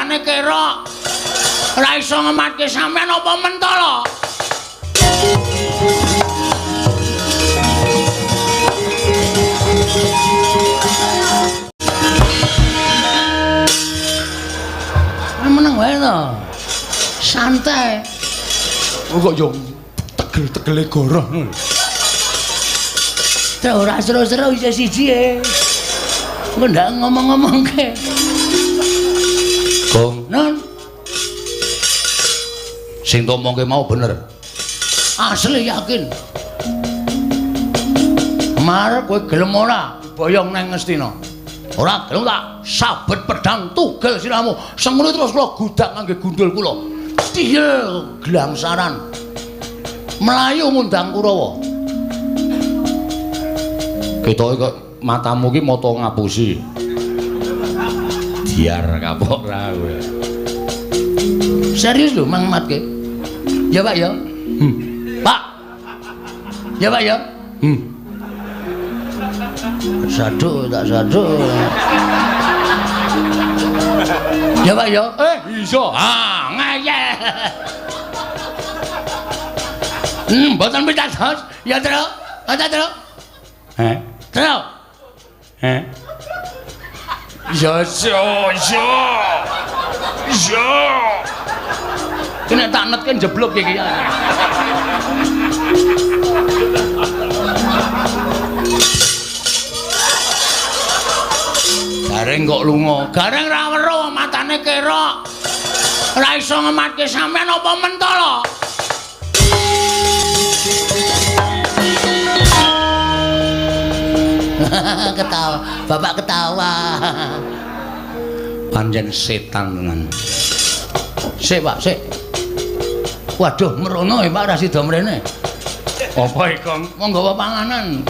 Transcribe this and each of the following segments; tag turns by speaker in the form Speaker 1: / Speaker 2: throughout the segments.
Speaker 1: matane kerok. Ora iso ngematke sampean apa mentala? Meneng wae to. Santai.
Speaker 2: Kok yo tegel-tegele goroh ngono.
Speaker 1: Terus ora seru-seru isih siji e. Engko ndak ngomong-ngomongke.
Speaker 2: Gong,
Speaker 1: Non,
Speaker 2: sing tomongke mau bener.
Speaker 1: Asli yakin. Mar kowe gelem ora boyong nang Ngastina? Ora gelem tak sabet pedang tugel sirahmu. Semono terus kula gudak ngangge gundul kula. Tiyel glangsaran. Melayu ngundang Kurawa.
Speaker 2: Ketoke kok matamu ki mata ngapusi. Diar kapok ra kowe.
Speaker 1: Serius lho Mang Matke. Ya Pak ya. Pak. Ya Pak ya. Saduk tak saduk. Ya Pak ya.
Speaker 2: Iso.
Speaker 1: Ah, ngeyel. Mboten pitados. Ya, Tru. Ada, Tru.
Speaker 2: Heh.
Speaker 1: Tru.
Speaker 2: Heh. Ya, iso, iso. Iso.
Speaker 1: Kena tak netke jeblok iki. Gareng kok lunga. Gareng ra weruh matane kerok. Ora iso ngematke sampean apa mentala? Ketawa, bapak ketawa.
Speaker 2: Pancen setan tenan.
Speaker 1: Sik, Pak, sik. Waduh, merono ya Pak ra sida mrene.
Speaker 2: Apa iki, Kong?
Speaker 1: Wong nggawa panganan.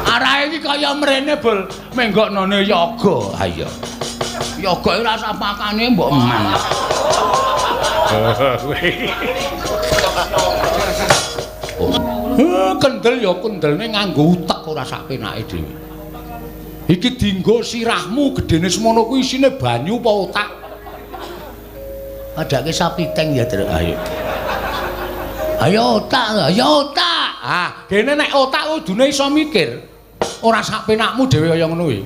Speaker 1: Arahe iki kaya mrene bol menggoknone yoga. Ha iya. Yoga ora usah pakane mbok eman.
Speaker 2: Kendel ya kendelne nganggo utek ora sak penake dhewe. Iki dienggo sirahmu gedene semono kuwi isine banyu apa otak?
Speaker 1: Padake sapi teng ya, Tru.
Speaker 2: Ayo.
Speaker 1: Ayo otak, ayo otak.
Speaker 2: Ah, dene nek otak kudune iso mikir. Ora sak penakmu dhewe kaya ngono kuwi.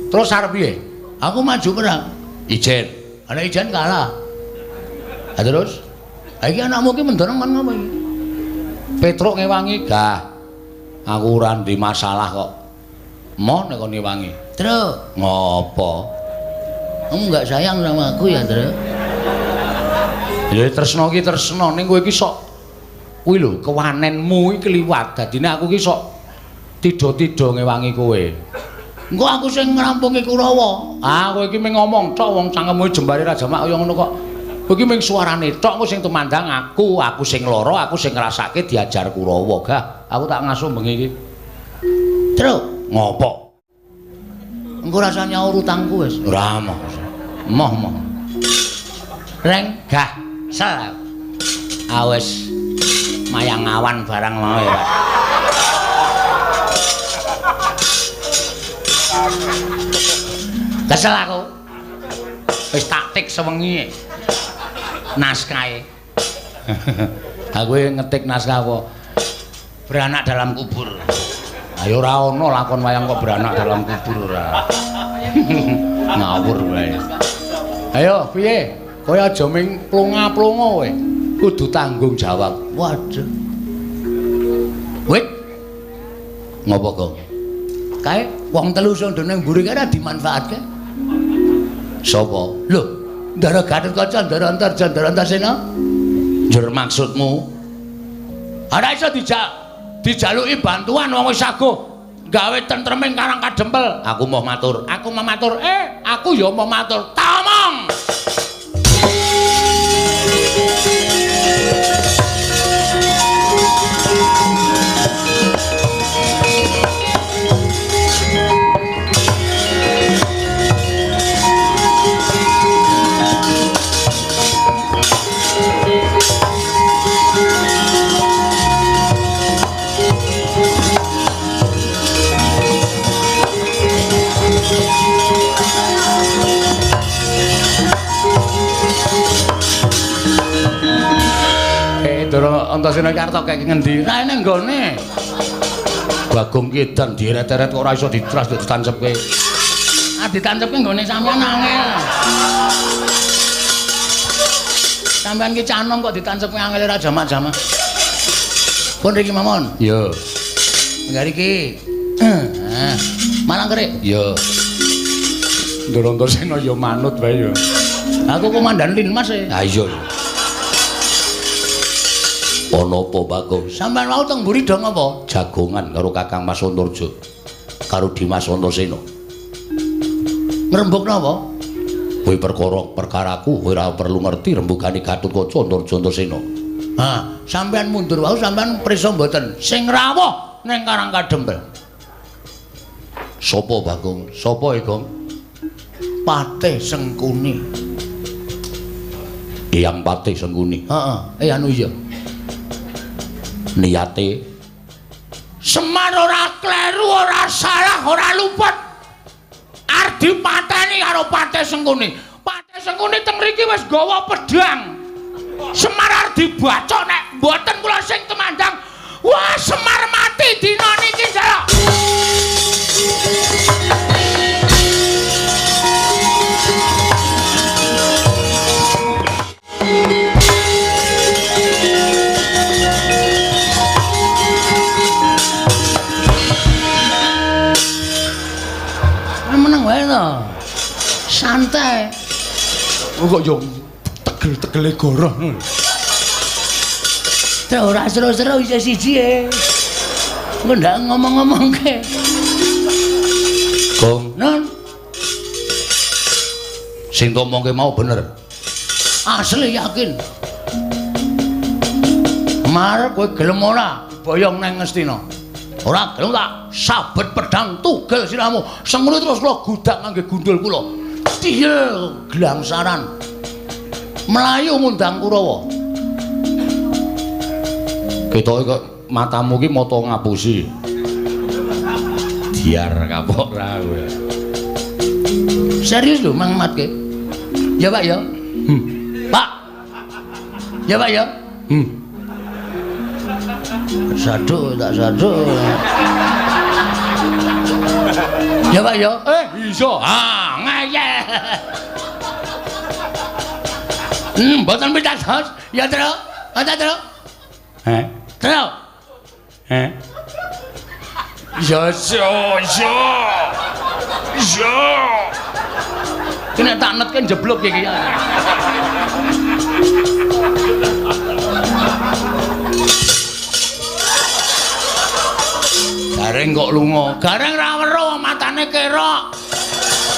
Speaker 2: Terus arep piye?
Speaker 1: Aku maju perang.
Speaker 2: Ijen.
Speaker 1: Ana ijen kalah. Ha terus? Ha iki anakmu ki mendorong kon ngopo iki?
Speaker 2: Petruk ngewangi, gah. Aku ora ndek masalah kok. Moh nek kon ngewangi.
Speaker 1: Tru,
Speaker 2: ngopo?
Speaker 1: Kamu enggak sayang sama aku ya, Tru?
Speaker 2: Ya tresno ki tresno ning kowe iki sok kuwi lho kewanenmu iki kliwat. Dadine aku ki sok tidha-tidha ngewangi kowe.
Speaker 1: Engko aku sing ngrampungi Kurawa.
Speaker 2: Ah, kowe iki mung ngomong tok wong cangkemmu jembare ra jamak kaya ngono kok. Kowe iki mung suarane tok engko sing tumandang aku, aku sing lara, aku sing ngrasake diajar Kurawa. Gah, aku tak ngasuh bengi iki.
Speaker 1: Tru,
Speaker 2: ngopo?
Speaker 1: Engko rasa nyaur utangku wis.
Speaker 2: Ora moh. Moh moh.
Speaker 1: Reng, gah, sel. Awes mayang awan barang mau ya, Pak. Kesel aku. Wis taktik sewengi naskahe.
Speaker 2: Aku ngetik naskah apa?
Speaker 1: Beranak dalam kubur.
Speaker 2: Ayo ora ono lakon wayang kok beranak dalam kubur ora. Ngawur wae. Ayo piye? Kowe aja ming plonga-plonga kowe. Kudu tanggung jawab.
Speaker 1: Waduh. Wit.
Speaker 2: Ngopo, Gong?
Speaker 1: Kae wong telu sing ning mburi kae ora dimanfaatke.
Speaker 2: Sapa?
Speaker 1: Lho, Ndara Gatotkaca, Ndara Antarja, Ndara Antasena.
Speaker 2: Njur maksudmu?
Speaker 1: Ora iso dijaluki bantuan wong wis saguh gawe tentreming Karang Kadempel.
Speaker 2: Aku mau matur.
Speaker 1: Aku mau matur. Aku ya mau matur. Tamong.
Speaker 2: Ndara Antasena iki arep tok kek ngendi? Ra ene nggone. Bagong ki edan dieret-eret kok ora iso ditras ditancepke.
Speaker 1: Ah ditancepke nggone sampean angel. Sampean ki canom kok ditancepke angel ora jamak-jamak. Pun riki mawon.
Speaker 2: Iya.
Speaker 1: Enggak riki. Heeh. Malang kerik.
Speaker 2: Iya. Ndara Antasena ya manut wae ya.
Speaker 1: Aku komandan Linmas e.
Speaker 2: Ha iya. Ana apa Bagong?
Speaker 1: Sampeyan wau teng mburi do ngapa?
Speaker 2: Jagongan karo Kakang Mas Antarja. Karo Dimas Antasena.
Speaker 1: Ngrembug napa?
Speaker 2: Kowe perkara perkaraku kowe ora perlu ngerti rembugane Gatotkaca Antarja Antasena.
Speaker 1: Ha, sampeyan mundur wau sampeyan prisa mboten? Sing rawuh ning Karang Kadempel.
Speaker 2: Sapa Bagong? Sapa e, Gong?
Speaker 1: Patih Sengkuni.
Speaker 2: Eyang Patih Sengkuni.
Speaker 1: Heeh, anu iya.
Speaker 2: Niate
Speaker 1: Semar ora kleru, ora salah, ora luput. Arep dipateni karo Patih Sengkuni. Patih Sengkuni teng mriki wis gawa pedhang. Semar arep dibacok nek mboten kula sing tumandang. Wah, Semar mati dina niki, Jalak. Meneng wae to. Santai.
Speaker 2: Kok yo tegel-tegele goroh ngono.
Speaker 1: Ta ora seru-seru isih siji e. Engko ndak ngomong-ngomongke.
Speaker 2: Gong,
Speaker 1: Non,
Speaker 2: sing ngomongke mau bener.
Speaker 1: Asli yakin. Mar kowe gelem ora boyong nang Ngastina? Ora gelem tak sabet pedhang tugel sirahmu. Sengkuni terus kula gudak ngangge gundul kula. Tiyel glangsaran. Melayu ngundang Kurawa.
Speaker 2: Ketoke kok matamu ki mata ngapusi. Diar kapok ra kowe.
Speaker 1: Serius lho Mang Matke. Ya Pak ya. Pak. Ya Pak ya. Saduk tak saduk. Ya Pak ya.
Speaker 2: Iso.
Speaker 1: Ah, ngeyel. Mboten pitados. Ya, Tru. Ada, Tru.
Speaker 2: Heh.
Speaker 1: Tru.
Speaker 2: Heh. Ya, iso, iso. Iso.
Speaker 1: Iki nek tak netke njeblug iki. Gareng kok lunga. Gareng ra weruh matane kerok.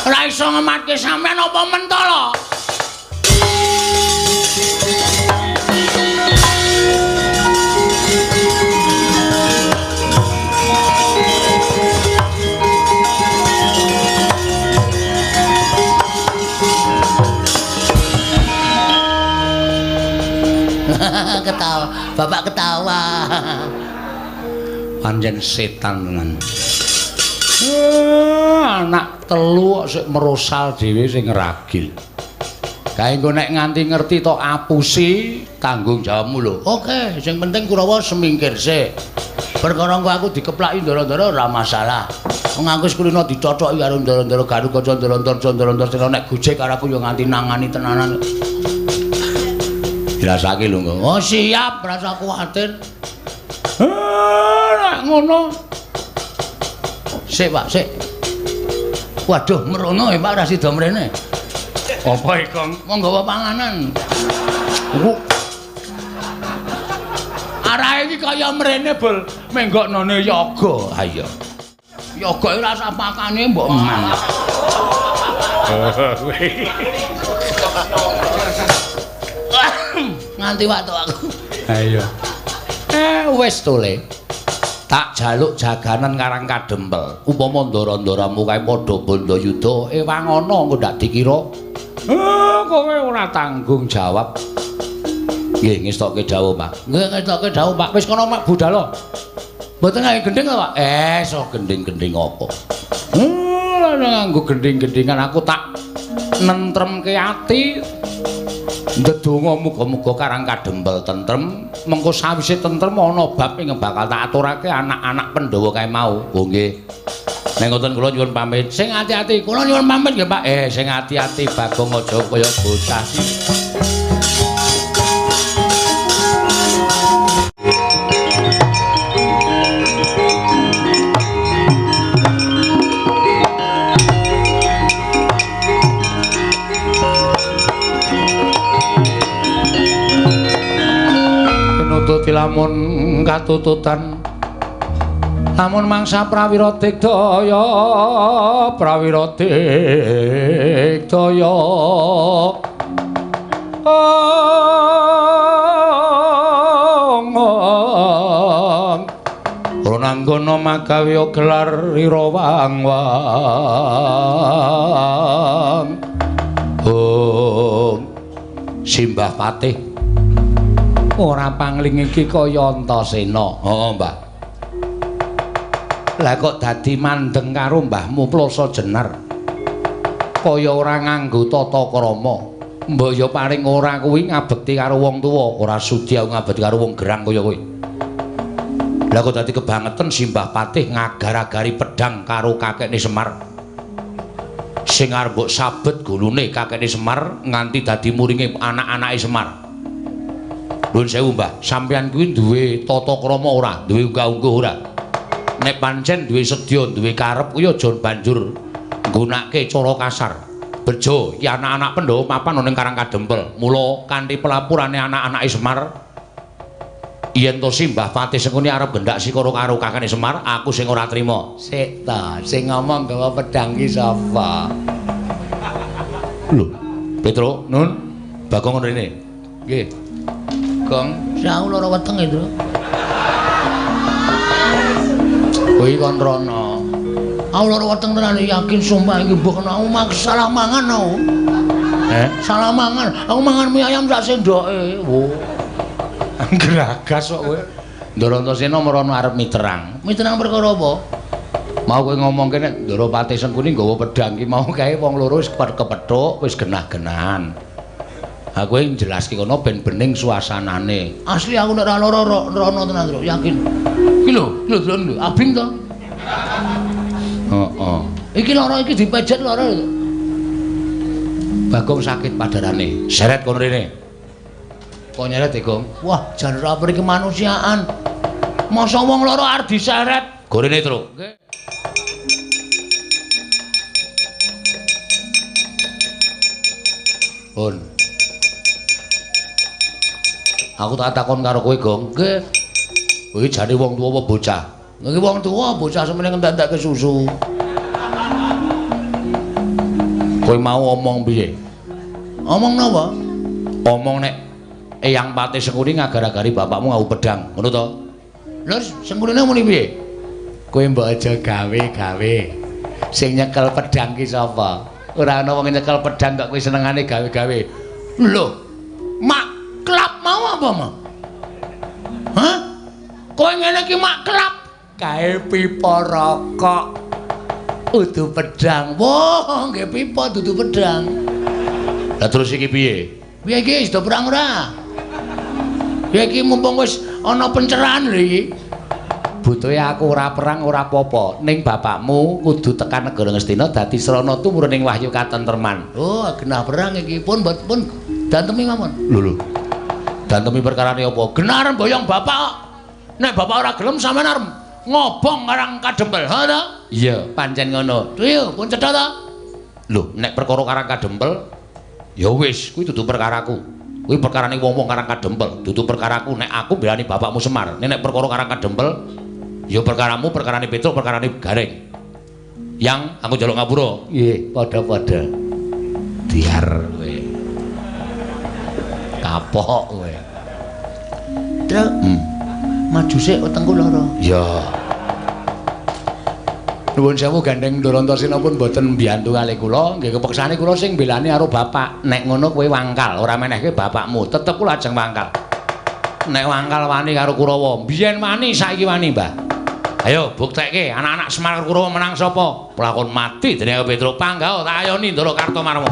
Speaker 1: Ora iso ngematke sampean apa mentala? Ketawa, bapak ketawa.
Speaker 2: Pancen setan tenan. Anak telu kok sik merosal dhewe sing ngragil. Kae engko nek nganti ngerti tok apusi tanggung jawabmu lho.
Speaker 1: Oke, sing penting Kurawa semingkir sik. Perkara engko aku dikeplaki ndara-ndara ora masalah. Wong aku wis kulino dicochoki karo ndara-ndara Garukaca ndara-ndara ndara-ndara nek gojek karo aku ya nganti nangani tenanan.
Speaker 2: Dirasake lho engko.
Speaker 1: Oh siap, rasa kuwatir.
Speaker 2: Nek ngono.
Speaker 1: Sik, Pak, sik. Waduh, merono ya Pak ra sida mrene.
Speaker 2: Apa iki, Kong?
Speaker 1: Wong nggawa panganan. Arahe iki kaya mrene bol menggoknone yoga.
Speaker 2: Ha iya.
Speaker 1: Yoga ora usah pakane mbok eman. Nganti waktu aku.
Speaker 2: Ha iya. Wis to le. Tak jaluk jaganan Karang Kadempel. Upama ndara-ndaramu kae padha bandayuda, ewang ana engko ndak dikira. Kowe ora tanggung jawab. Nggih, ngestokke dawuh, Pak.
Speaker 1: Nggih, ngestokke dawuh, Pak.
Speaker 2: Wis kono Mak budal.
Speaker 1: Mboten nganggo gendhing to, Pak?
Speaker 2: So gendhing-gendhing apa? Nganggo gendhing-gendhingan aku tak nentremke ati. Ndedonga muga-muga Karang Kadempel tentrem, mengko sawise tentrem ana bab ingkang bakal tak aturake anak-anak Pandhawa kae mau. Oh nggih. Nek ngoten kula nyuwun pamit. Sing ati-ati, kula nyuwun pamit nggih Pak. Sing ati-ati Bagong aja kaya bocah sih. Lamun katututan lamun mangsa prawira digdaya prawira digdaya Ronanggana magawe gelar ira wang-wang. Om Simbah Patih ora pangling iki kaya Antasena. Heeh, Mbah. Lah kok dadi mandeng karo mbahmu Plasa Jenar. Kaya ora nganggo tata krama. Mbok ya paling ora kuwi ngabekti karo wong tuwa, ora sudi aku ngabekti karo wong gerang kaya kowe. Lah kok dadi kebangetan Simbah Patih ngagar-agari pedhang karo kakekne Semar. Sing arep mbok sabet gulune kakekne Semar nganti dadi muringe anak-anake Semar. Nuwun sewu Mbah, sampeyan kuwi duwe tata krama ora? Duwe unggah-ungguh ora? Nek pancen duwe sedya, duwe karep kuwi aja banjur nggunakake cara kasar. Bejo iki anak-anak Pandhawa papan ana ning Karang Kadempel. Mula kanthi pelapurane anak-anake Semar, yen to Simbah Patih Sengkuni arep gendak sikara karo kakane Semar, aku sing ora trima.
Speaker 1: Sik ta, sing ngomong gawa pedhang ki sapa?
Speaker 2: Lho, Petro, Nun, Bagong rene. Nggih.
Speaker 1: Gong, aku lara weteng e, Tru. Kuwi kon rono. Aku lara weteng tenan yakin sumpah iki mbok kena aku salah mangan aku. Salah mangan. Aku mangan mie ayam sak sendoke. Wo.
Speaker 2: Gragas kok kowe. Ndara Antasena merono arep miterang.
Speaker 1: Miterang perkara apa?
Speaker 2: Mau kowe ngomongke nek Ndara Patih Sengkuni nggawa pedhang ki mau kae wong loro wis kepethuk, wis genah-genahan. Aku yang jelaske kono ben bening suasanane.
Speaker 1: Asli aku nek ora lara rono tenan, Tru, yakin. Iki lho, lho delok lho, abing to.
Speaker 2: Heeh.
Speaker 1: Iki lara iki dipejet lara.
Speaker 2: Bagong sakit padarane. Seret kono rene. Kok nyeret e, Gong?
Speaker 1: Wah, jan ora peri kemanusiaan. Masa wong lara arep diseret?
Speaker 2: Gorene, Tru.
Speaker 1: Nggih.
Speaker 2: Pun. Aku tak takon karo kowe, Gong.
Speaker 1: Nggih.
Speaker 2: Kowe jane wong tuwa apa bocah?
Speaker 1: Nggih wong tuwa, bocah semene ngentek-entekke susu.
Speaker 2: Kowe mau omong piye?
Speaker 1: Omong napa?
Speaker 2: Omong nek Eyang Patih Sengkuni ngagar-agari bapakmu nganggo pedhang, ngono to?
Speaker 1: Lha Sengkunine muni piye?
Speaker 2: Kowe mbok aja gawe-gawe. Sing nyekel pedhang ki sapa? Ora ana wong nyekel pedhang kok kowe senengane gawe-gawe.
Speaker 1: Lho, mak klap mau apa, Ma? Hah? Kowe ngene iki mak klap
Speaker 2: kae pipa rokok.
Speaker 1: Udu pedhang. Wah, nggih pipa dudu pedhang.
Speaker 2: Lah terus iki piye?
Speaker 1: Piye iki wis do perang ora? Ya iki mumpung wis ana pencerahan lho iki.
Speaker 2: Butuhe aku ora perang ora apa-apa, ning bapakmu kudu tekan negara Ngastina dadi srana tumurun ing wahyu katentreman.
Speaker 1: Oh, genah perang iki pun pun dantemi mawon.
Speaker 2: Lho lho. Dantemi perkarane apa?
Speaker 1: Genah arep boyong bapak kok. Nek bapak ora gelem sampean arep ngobong Karang Kadempel. Ha ta?
Speaker 2: Iya, pancen ngono.
Speaker 1: Iya, pun cetha ta?
Speaker 2: Lho, nek perkara Karang Kadempel ya wis, kuwi dudu perkaraku. Kuwi perkarane wong-wong Karang Kadempel, dudu perkaraku nek aku mbelani bapakmu Semar. Nek perkara Karang Kadempel ya perkaramu, perkarane Petruk, perkarane Gareng. Yang aku njaluk ngapura.
Speaker 1: Nggih, padha-padha.
Speaker 2: Diar kowe. Kapok kowe.
Speaker 1: Truk. Maju sik wetengku lara.
Speaker 2: Ya. Nuwun sewu gandeng Ndara Antasena pun mboten mbiyantu kalih kula, nggih kepeksane kula sing mbelani karo bapak. Nek ngono kowe wangkal, ora menehke bapakmu, tetep kula ajeng wangkal. Nek wangkal wani karo Kurawa, biyen wani saiki wani, Mbah. Ayo buktekke anak-anak Semar karo Kurawa menang sapa? Pelakon mati dening Petruk. Panggah tak ayoni Ndara Kartomarma.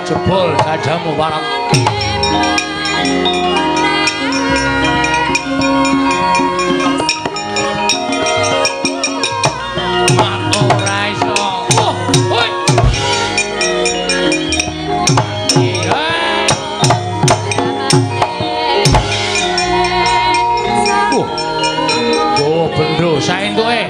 Speaker 2: Jebol dadamu warang. Ora iso. Oh, hoi. Oh, bendo saentuke.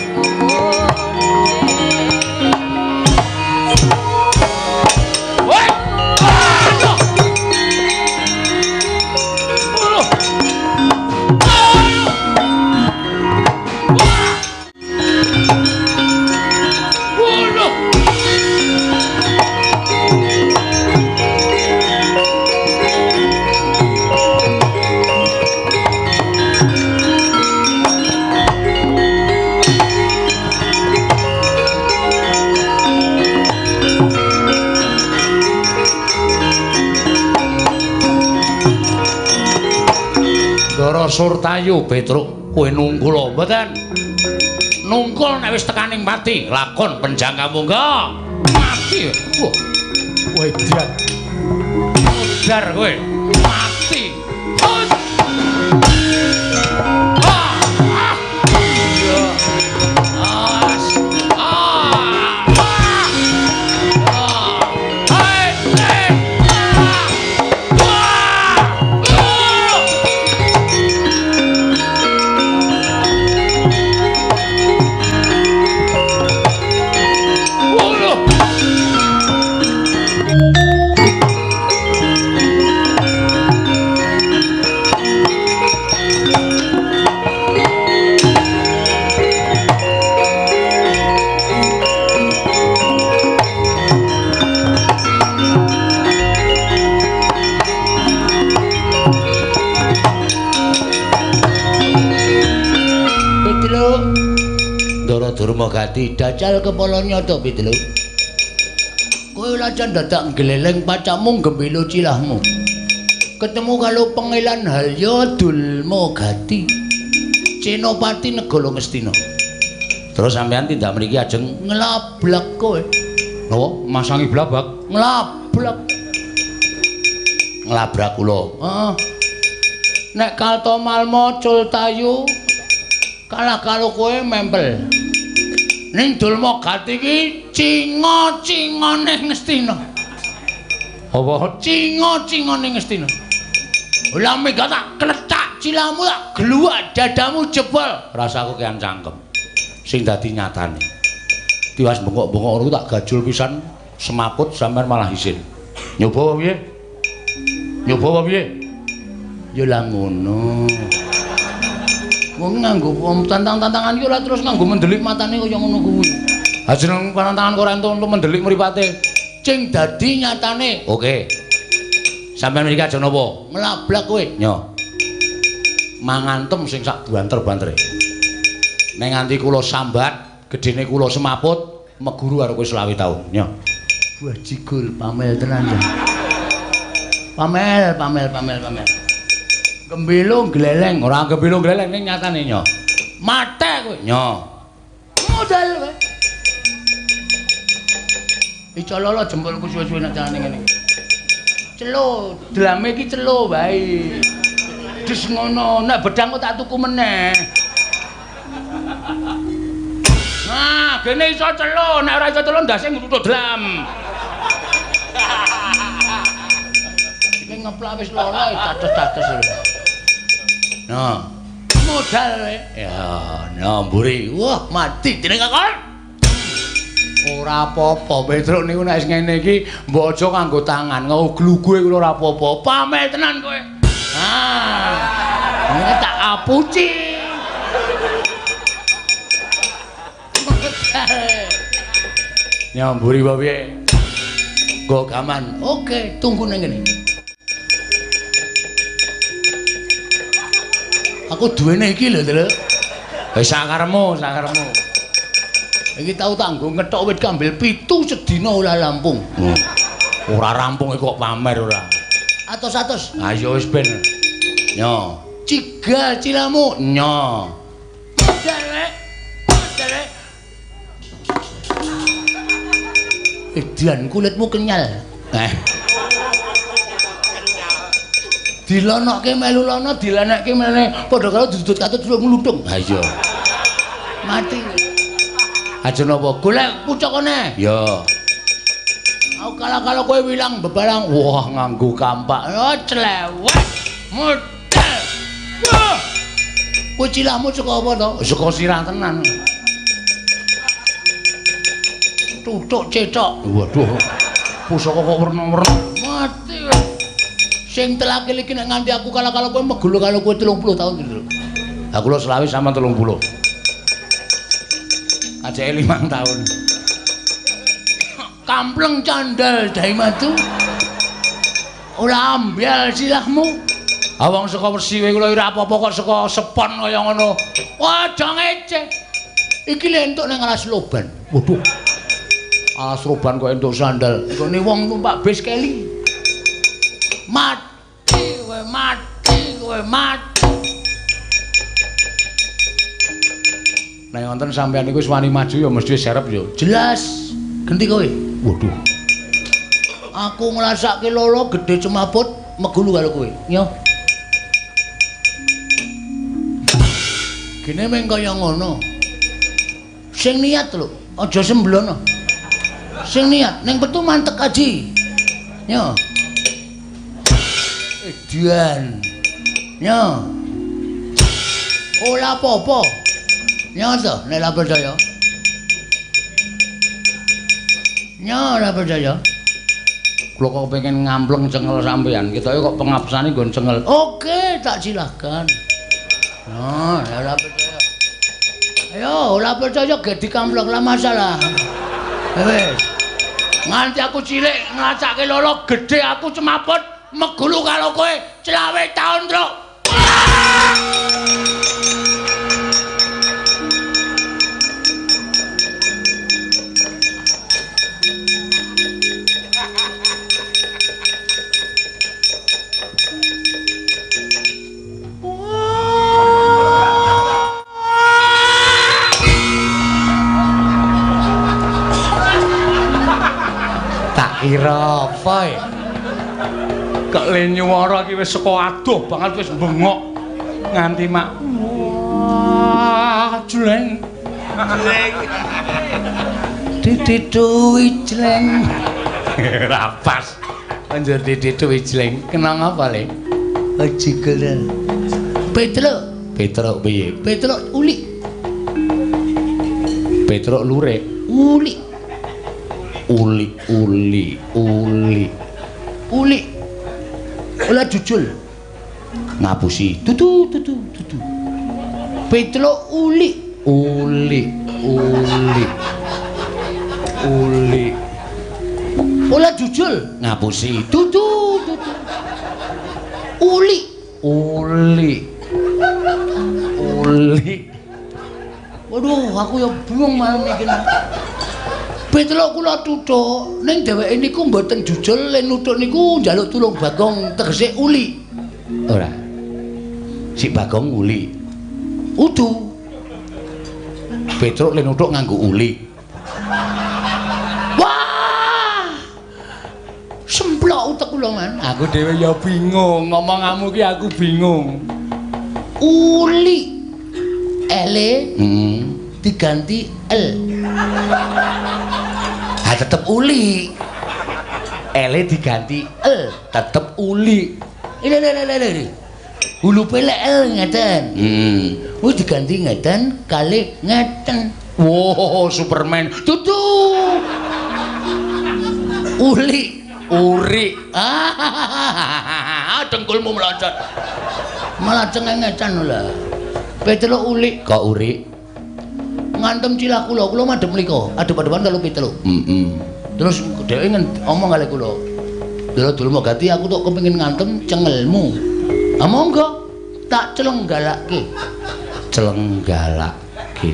Speaker 2: Surtayu Petruk kowe nungkul mboten? Nungkul nek wis tekaning pati lakon penjangka mungga mati. Wah, wedan modar kowe mati. Durmagati dajal kepala nyata Pitlu. Kowe lajan dadak nggleleng pacamu gembilo cilahmu. Ketemu karo Pangeran Halya Dulmagati, Senopati Negara Ngastina. Terus sampean tindak mriki ajeng nglablak kowe. Napa? Masangi blabak? Nglablak. Nglabrak kula. Heeh. Nek Kartomarma Cultayu kalah karo kowe mempel. Ning Dulmagati iki cinga-cingane Ngastina. Apa cinga-cingane Ngastina? Lah mega tak klecak cilahmu tak gluwak dadamu jebol. Rasaku kean cangkem. Sing dadi nyatane. Tiwas bengok-bengok ngono tak gajul pisan semaput sampean malah isin. Nyoba apa piye? Nyoba apa piye? Ya lah ngono. Wong nganggo tantang-tantangan iki ora terus nganggo mendelik matane kaya ngono kuwi. Ha jeneng tantangan ora entuk mendelik mripate. Sing dadi nyatane. Oke. Sampeyan mriki aja napa? Nglablak kowe. Nyo. Mangantem sing sak banter-bantere. Nek nganti kula sambat, gedene kula semaput, meguru karo kowe 25 taun. Nyo. Buah jigul pamel tenan ya. Pamel, pamel, pamel, pamel. Gembilo gleleng, ora gembilo gleleng ning nyatane nyo. Mate kowe. Nyo. Modal kowe. Iso lolo jempolku suwe-suwe nek carane ngene iki. Celo, drame iki celo wae. Des ngono, nek bedang kok tak tuku meneh. Nah, gene iso celo, nek ora iso celo ndase ngruthuk dlam. Iki ngeplak wis lolo dados-dados lho.
Speaker 1: Nah. Modal kowe. Ya, mburi. Wah, mati dening kakon. Ora apa-apa, Petruk niku nek wis ngene iki mbok aja nganggo tangan, nguglugue kula ora apa-apa. Pamer tenan kowe. Ah. Ini tak apuci. Nyamburi wae piye? Nggo gaman. Oke, tunggu nang kene. Aku duwene iki lho, Truk. Wis sakaremu, sakaremu. Iki tau tanggo ngethok wit kambil 7 sedina ora rampung. Ora rampung kok pamer ora. Atos-atos. Ayo wis ben. Nyo. Cigal cilamu. Nyo. Modal. Modal. Edan kulitmu kenyal. Eh. Dilonokke melu lono, dilenekke melene padha karo dudut katut ngluntung. Ha iya. Mati. Aja napa golek pucukane. Ya. Aku kalah-kalah kowe wilang bebarang. Wah, nganggo kampak. Oh, clewet. Modal. Wah. Kowe cilahmu saka apa to? Saka sirah tenan. Tutuk cethok. Waduh. Pusaka kok werna-werna. Mati. Sing telakil iki nek nganti aku kalah-kalah kowe megulu karo kowe 30 tahun gitu. Lah kula selawe sampean 30. Ajake 5 tahun. Kampleng candal dai madu. Ora ambyal silahmu. Ah wong saka Persiwe kula ora apa-apa kok saka sepon kaya ngono. Wah, aja ngece. Iki lho entuk nang alas loban. Waduh. Alas roban kok entuk sandal. Nggone wong numpak bis keli. Mati kowe, mati kowe, mati. Nek wonten sampean niku wis wani maju ya mesti serep ya. Jelas. Genti kowe. Waduh. Aku ngrasake lolo gedhe cemaput megulu karo kowe. Nyo. Gene meng kaya ngono. Sing niat lho, aja semblono. Sing niat ning petu mantek aji. Nyo. Edan. Nyo. Ora apa-apa. Nyo to, nek ora percaya. Nyo ora percaya. Kula kok pengen ngampleng cengel sampean. Ketoke kok pengapsane nggon cengel. Oke, tak silahkan. Nah, ora percaya. Ayo, ora percaya ge dikampleng lah masalah. Wis. Nganti aku cilik ngrasake lolo gedhe aku cemaput megulu karo kowe 25 taun, Truk. Tak kira apa ya? Kok le nyuwara iki wis saka adoh banget wis bengok nganti mak wah jleng jleng didituwi jleng ora pas anjur didituwi jleng kenang apa le jigelen Petruk Petruk piye Petruk ulik Petruk lurik ulik uli uli uli uli ola jujul ngapusi tutu tutu tutu Petruk uli uli uli uli ola jujul ngapusi tutu tutu uli uli uli. Waduh, aku ya bingung malam iki. Petruk kula tutuk ning dheweke niku mboten jujul len nutuk niku njaluk tulung Bagong tegese uli. Ora. Si Bagong uli. Udu. Petruk len nutuk nganggo uli. Wah! Semplok utek kula, Man. Aku dhewe ya bingung, ngomonganmu ki aku bingung. Uli. Ele diganti L. Ha tetep uli. Ele diganti L, tetep uli. Ini ini ini ini. Hulupe lek L ngeten. Heeh. Wis diganti ngeten kali ngeten. Wow, Superman. Dudu. Uli, uri. Ah, dengkulmu meloncat. Malah cengengecan lho. Petruk uli kok uri. Ngantem cilah kula, kula madhep mriko. Adep-adepan karo Petruk. Heeh. Terus dheweke ngomong kali kula. Lho dulmu gati aku tok kepengin ngantem cengelmu. Ah monggo tak celenggalake. Celenggalake.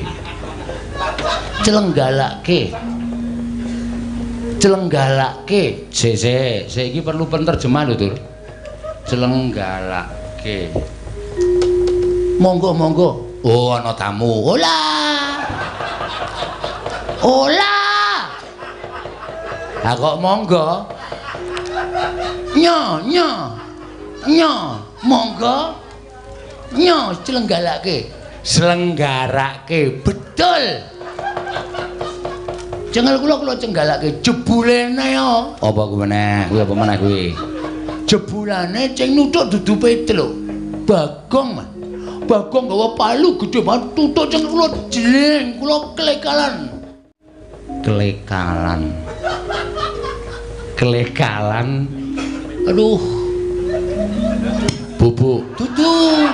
Speaker 1: Celenggalake. Celenggalake. Sik sik, sik iki perlu penerjemah lho, Dur. Celenggalake. Monggo monggo. Oh ana tamu. Ola. Ola. Ha kok monggo? Nyo nyo. Nyo, monggo. Nyo celenggalake. Selenggarake. Betul. Cengel kula kula cenggalake jebulene yo. Apa kuwi meneh? Kuwi apa meneh kuwi? Jebulane cing nuthuk dudu Petruk. Bagong, Mas. Bagong gawa palu gedhe banget tutuk cengel kula jling, kula klekalan. Klekalan. Klekalan. Aduh. Bubuk. Dudu.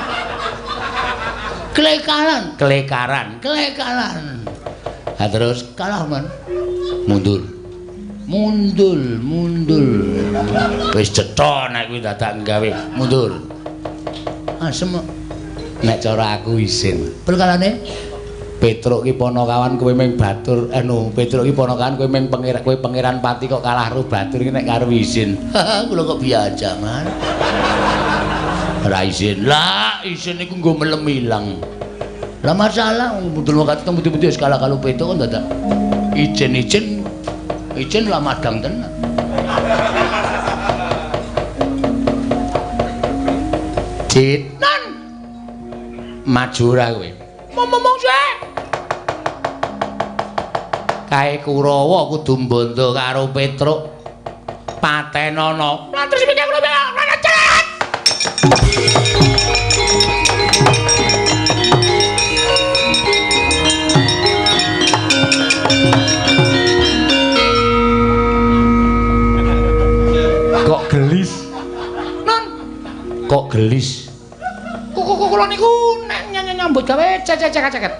Speaker 1: Klekalan, klekaran, klekalan. Ha terus kalah, Man. Mundur. Mundur, mundur. Wis cetha nek kuwi dadak nggawe mundur. Asem nek cara aku isin. Perkarane Petruk ki panakawan kowe ming batur anu Petruk ki panakawan kowe ming pangeran kowe pangeran pati kok kalah karo batur iki nek karo isin. Kula kok biasa, Man. Ora isin. Lah, isin iku nggo melem ilang. Lah masalah mundur waktu temu-temu wis kalah karo Petruk kok dadak ijen-ijen ijen lah madang tenan. Cit. Nan. Maju ora kowe? Ngomong sik. Kae Kurawa kudu mbondo karo Petruk. Patenono. Lah terus piye kula cet. Kok gelis? Non. Kok gelis?
Speaker 2: Kula niku nek nyambut gawe cecek-ceket.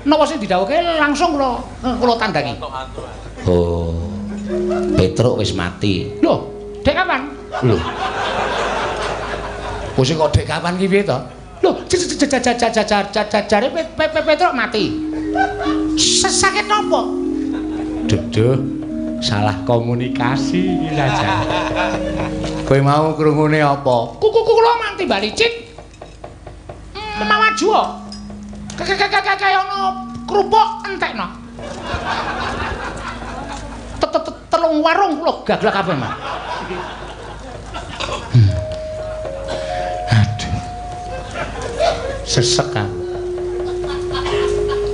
Speaker 2: Napa sing didhawuhke langsung kula tandangi.
Speaker 1: Oh. Petruk wis mati.
Speaker 2: Lho, dek kapan?
Speaker 1: Lho. Wis kok dek kapan ki piye to?
Speaker 2: Lho, jare Petruk mati. Sakit napa?
Speaker 1: Duduh, salah komunikasi iki saja. Kowe mau krungune apa?
Speaker 2: Kuku kula manti bali cik. Maju kok. Kaya ana kerupuk entekno. Telung warung kula gaglak kabeh, Mas.
Speaker 1: Aduh. Sesek aku.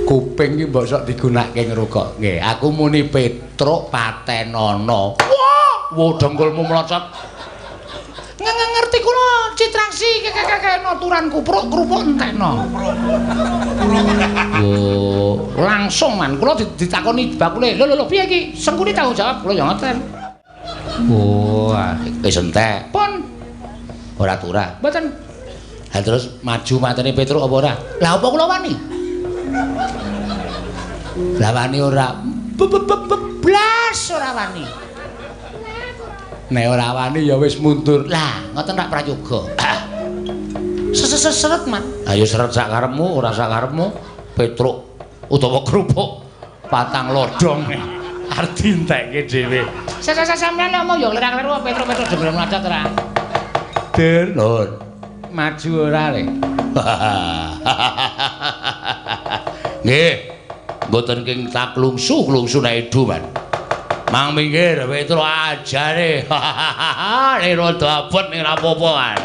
Speaker 1: Kuping iki mbok sok digunakake ngrungok. Nggih, aku muni Petruk patenono.
Speaker 2: Wah,
Speaker 1: wo dengkulmu mlocot.
Speaker 2: Ngerti kula citraksi kekekeke turan kupruk kerupuk entekno.
Speaker 1: Wo,
Speaker 2: langsung man kula ditakoni bakule. Lho lho piye iki? Sengkuni tanggung jawab kula ya ngoten.
Speaker 1: Oh, wis entek.
Speaker 2: Pun
Speaker 1: ora turah.
Speaker 2: Mboten.
Speaker 1: Ha terus maju matene Petruk apa ora?
Speaker 2: Lah apa kula wani?
Speaker 1: Lah wani ora?
Speaker 2: Blas ora wani.
Speaker 1: Nek ora wani ya wis mundur.
Speaker 2: Lah, ngoten rak prayoga. Seret, Man.
Speaker 1: Ayo seret sak karepmu, ora sak karepmu. Petruk utawa kerupuk patang lodhong arep dientekke dhewe.
Speaker 2: Sampeyan ngomong ya kleru-kleru Petruk-Petruk jembreng mlacat ora.
Speaker 1: Dur, Lur. Maju ora le. Nggih. Mboten king taklungsu-klungsu nek edu, Man. Mang minggir Petruk ajare. Nek rada abot ning ra apa-apa, Man.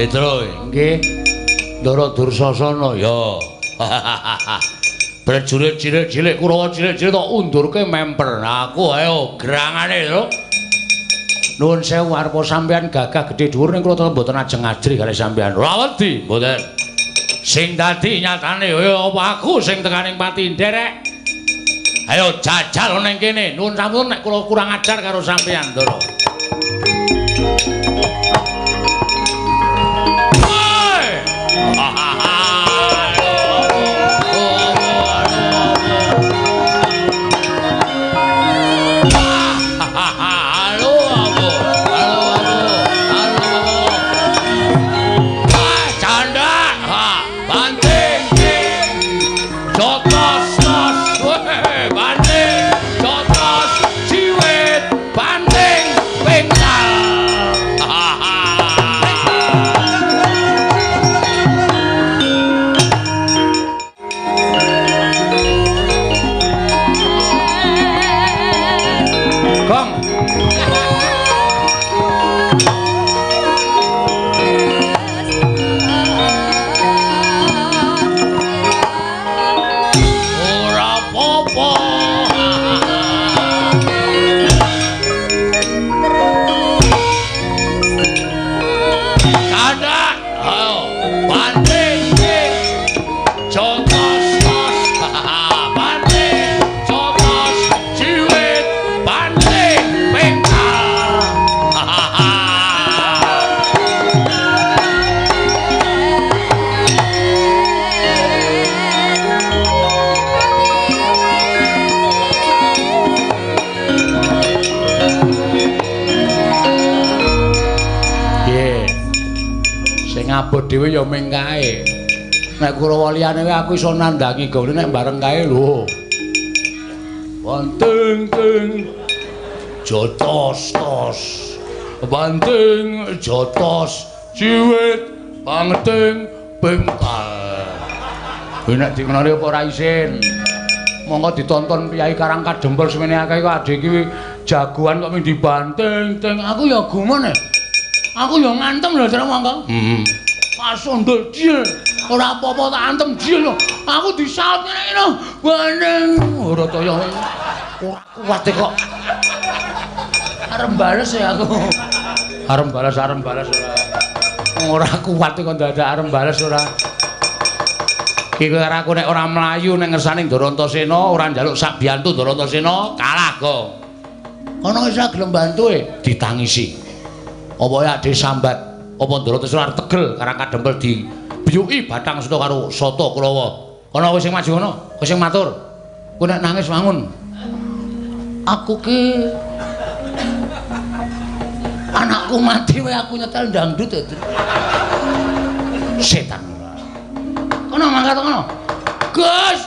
Speaker 1: Petro, nggih. Ndara Dursasana ya. Prajurit cilik-cilik Kurawa cilik-cilik tok undurke memper. Aku ayo gerangane lho. Nuwun sewu arpa sampean gagah gedhe dhuwur ning kula mboten ajeng ajrih kalih sampean. Ora wedi, mboten. Sing dadi nyatane ya apa aku sing tekaning pati nderek. Ayo jajal ning kene. Nuwun sampun nek kula kurang ajar karo sampean, Ndara. Abot dhewe ya ming kae. Nek Kurawa liyane wae aku iso nandhangi gawe nek bareng kae lho. Banting ting jotos tos. Banting jotos ciwit banting bengkal. Kuwi nek dikenali apa ora isin. Monggo ditonton Piyai Karang Kadempel semene akeh kok adhe iki jagoan kok ming dibanting ting. Aku ya gumun e. Aku ya ngantem lho jare monggo. Heeh. Pasundul jil. Ora apa-apa tak antem jil lho. Aku disaut ngene iki lho. Bandeng ora kaya ora kuat kok. Arep bales ya aku. Arep bales ora. Ora kuat kok dadak arep bales ora. Iki karo aku nek ora mlayu ning ngersane Ndarantasena, ora njaluk sak biyantu Ndarantasena, kalah kok. Kono wis gelem bantu e ditangisi. Apa ya disambat apa Ndarantasena arep tegel Karang Kadempel dibiyuki batang seta karo sata Kurawa. Kono wis sing maju kono, kowe sing matur. Kowe nek nangis wangun. Aku ki anakku mati wae aku nyetel dangdut. Setan. Kono mangkat kono. Gus